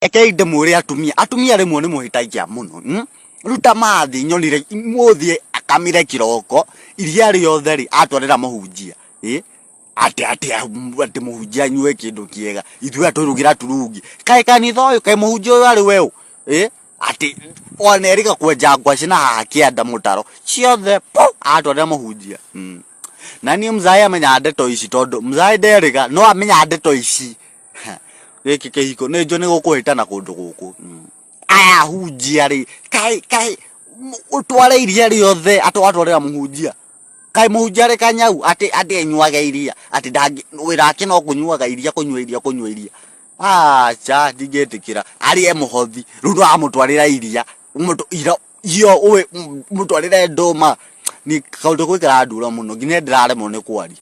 Rekei ndĩmwĩre atumia, atumia rĩmwe nĩ mũhĩtagia mũno. Rĩu ta mathi nyonire mũthiĩ akamire kĩroko, iria rĩothe rĩ, atwarĩra mũhunjia. Ĩ atĩ atĩ atĩ mũhunjia anyue kĩndũ kĩega, ithuĩ atũrugĩra turungi. Kaĩ kanitha ũyũ, kaĩ mũhunjia ũyũ arĩ weũ? Ĩ atĩ ona erĩga kwenja ngwacĩ na haha kĩanda mũtaro, ciothe pu atwarĩra mũhunjia. Na niĩ mzae amenya ndeto ici tondũ mzae nderĩga no amenya ndeto ici. Gĩkĩ kĩhiko nĩ njũĩ nĩ gũkũhĩtana kũndũ gũkũ. Aya ahunjia rĩ, kaĩ kaĩ ũtware iria rĩothe atĩ watwarĩra mũhunjia. Kaĩ mũhunjia arĩ kanyau atĩ atĩ anyuage iria atĩ ndangĩ wĩra wake no kũnyuaga iria kũnyua iria kũnyua iria. Aca ndingĩtĩkĩra arĩe mũhothi rĩu nĩwamũtwarĩra iria ira ũĩ mũtwarĩre ndũma. Niĩ kaũndũ gũkũ karandura mũno nginya nĩndĩraremwo nĩ kwaria.